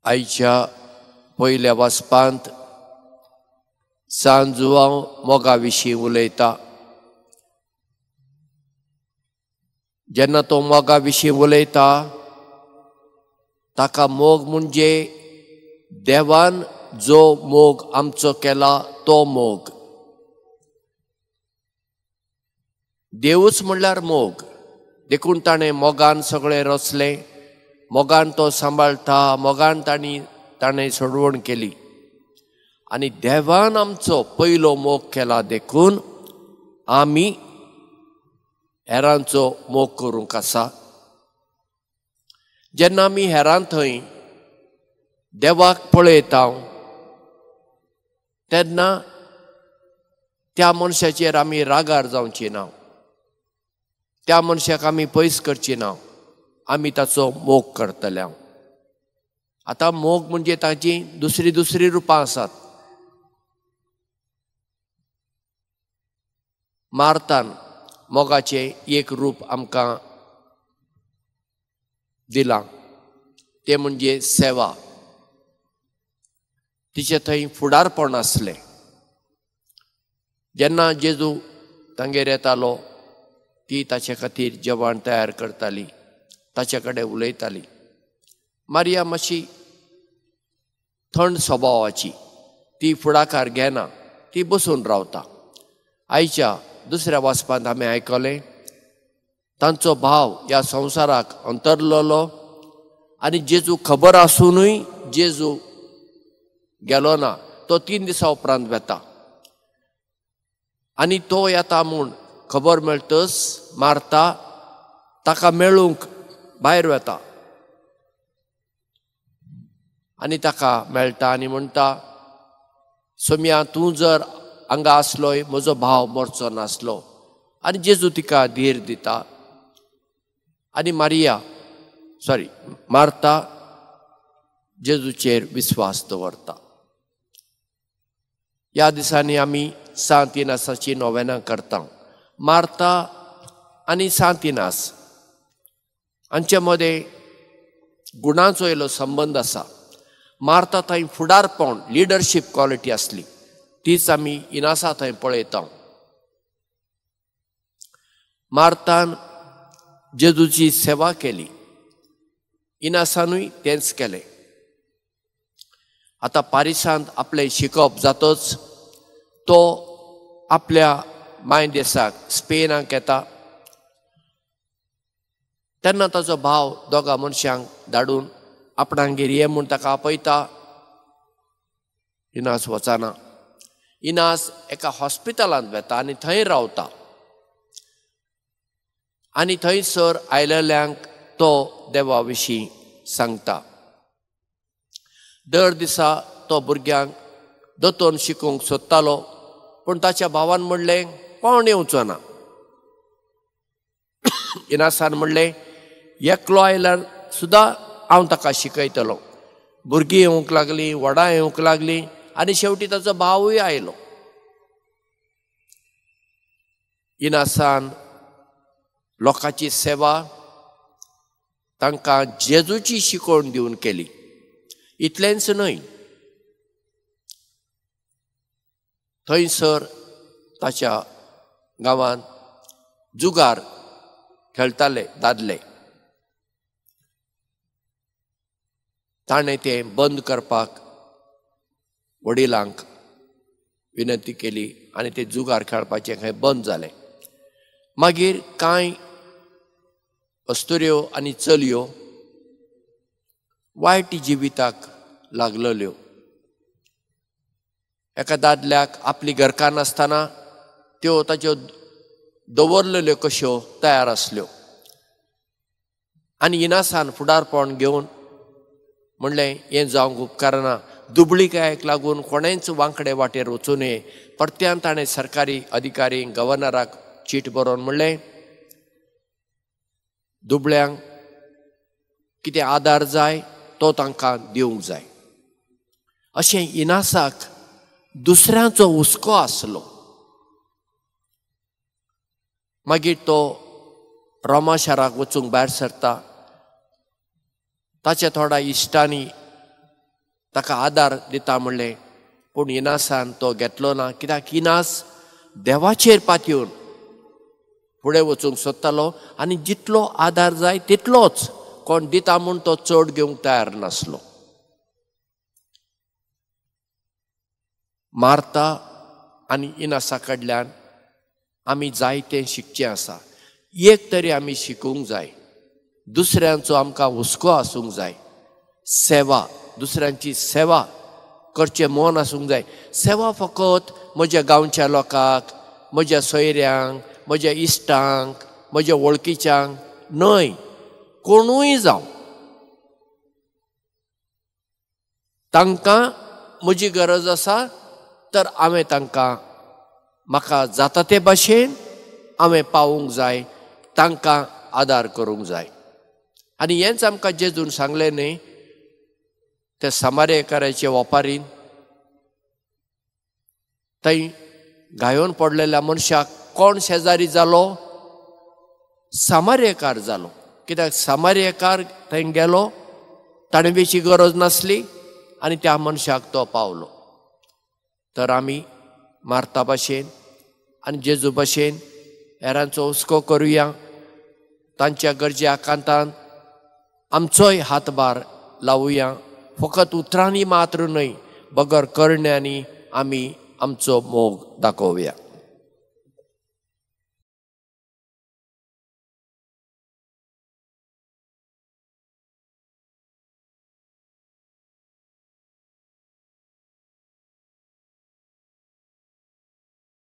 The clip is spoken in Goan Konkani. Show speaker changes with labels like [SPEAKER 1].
[SPEAKER 1] आयच्या पयल्या वाचपांत सांत जुआंव मोगा विशीं उलयता. जेन्ना तो मोगा विशीं उलयता ताका मोग म्हणजे देवान जो मोग आमचो केला तो मोग. देवूच म्हणल्यार मोग, देखून ताणें मोगान सगळें रचलें, मोगान तो सांबाळटा, मोगान ताणें सोडवण केली आनी देवान आमचो पयलो मोग केला देखून आमी हेरांचो मोग करूंक आसा. जेन्ना आमी हेरां थंय देवाक पळयता तेन्ना त्या मनशाचेर आमी रागार जावची ना, त्या मनशाक आमी पयस करची ना, आमी ताचो मोग करतले. आतां मोग म्हणजे ताची दुसरी दुसरी रुपां आसात. मार्तान मोगाचें एक रूप आमकां दिलां, तें म्हणजे सेवा. तिचें थंय फुडारपण आसलें. जेन्ना जेजू तांगेर येतालो ती ताचे खातीर जेवण तयार करताली, ताचे कडेन उलयताली. मारिया मातशी थंड स्वभावाची, ती फुडाकार घेना, ती बसून रावता. आयच्या दुसऱ्या वाचपांत आमी आयकलें तांचो भाव ह्या संवसाराक अंतरलेलो आनी जेजू खबर आसुनूय जेजू गेलो ना. तो 3 दिसां उपरांत वेता आनी तो येता म्हूण खबर मेळटच मारता ताका मेळूंक भायर वता आनी ताका मेळटा आनी म्हणटा, सोम्या तूं जर हांगा आसलोय म्हजो भाव मरचो नासलो. आनी जेजू तिका धीर दिता आनी मार्ता जेजूचेर विस्वास दवरता. ह्या दिसांनी आमी सांत इनासाची नोवेनां करता. मार्ता आनी सांत इनास हांचे मदें गुणांचो येयलो संबंद आसा. मार्ता थंय फुडारपण, लिडरशीप क्वॉलिटी आसली, तीच आमी इनासा थंय पळयता. मार्तान जेजूची सेवा केली, इनासानूय तेंच केलें. आतां पारिसांत आपलें शिकप जातच तो आपल्या माय देसाक स्पेनाक येता. तेन्ना ताचो भाव दोगा मनशांक धाडून आपणागेर ये म्हूण ताका आपयता. इनास वचना. इनास एका हॉस्पिटलांत वता आनी थंय रावता आनी थंयसर आयलेल्यांक तो देवा विशीं सांगता. दर दिसा तो भुरग्यांक दोतोन शिकोवंक सोदतालो, पूण ताच्या भावान म्हणलें कोण येवचो ना. इनासान म्हणलें एकलो आयल्यार सुद्दां हांव ताका शिकयतलो. भुरगीं येवंक लागलीं, व्हडां येवंक लागलीं आनी शेवटी ताचो भावूय आयलो. इनासान लोकांची सेवा तांकां जेजूची शिकवण दिवन केली. इतलेंच न्हय, थंयसर ताच्या गांवांत जुगार खेळटाले दादले. ताणें तें बंद करपाक वडिलांक विनंती केली आनी ते जुगार खेळपाचें खंय बंद जालें. मागीर कांय अस्तुऱ्यो आनी चलयो वायट जिविताक लागलेल्यो. एका दादल्याक आपली घरकान्न आसतना त्यो ताच्यो दवरलेल्यो कश्यो तयार आसल्यो आनी इनासान फुडारपण घेवन म्हणलें हें जावंक उपकारना, दुबळीकायेक लागून कोणेंच वांकडे वाटेर वचूं नये. परत्यान ताणें सरकारी अधिकारी गव्हर्नराक चीट बरोवन म्हणलें दुबळ्यांक कितें आदार जाय तो तांकां दिवंक जाय. अशें इनासाक दुसऱ्यांचो हुस्को आसलो. मागीर तो रोमा शाराक वचूंक भायर सरता. ताच्या थोड्या इश्टांनी ताका आदार दिता म्हणलें, पूण इनासान तो घेतलो ना. कित्याक इनास देवाचेर पातयेवन फुडें वचूंक सोदतालो आनी जितलो आदार जाय तितलोच कोण दिता म्हूण तो चड घेवंक तयार नासलो. मार्ता आनी इनासा कडल्यान आमी जायतें शिकचें आसा. एक तरी आमी शिकूंक जाय, दुसऱ्यांचो आमकां हुस्को आसूंक जाय, सेवा, दुसऱ्यांची सेवा करचें मन आसूंक जाय. सेवा फकत म्हज्या गांवच्या लोकांक, म्हज्या सोयऱ्यांक, म्हज्या इश्टांक, म्हज्या वळखीच्यांक न्हय, कोणूय जावं तांकां म्हजी गरज आसा तर हांवें तांकां म्हाका जाता ते भाशेन हांवें पावूंक जाय, तांकां आदार करूंक जाय. आनी हेंच आमकां जेजून सांगलें न्ही त्या सामारेकाराचे वपारीन, थंय घायोन पडलेल्या मनशाक कोण शेजारी जालो? सामारेकार जालो. कित्याक सामारेकार थंय गेलो, ताणें बेशी गरज नासली आनी त्या मनशाक तो पावलो. तर आमी मार्ता भाशेन आनी जेजू भाशेन हेरांचो हुस्को करुया, तांच्या गरजे आकांतान आमचोय हातभार लावुया. फकत उतरांनी मात्र न्हय, बगर करण्यांनी आमी आमचो मोग दाखोवया.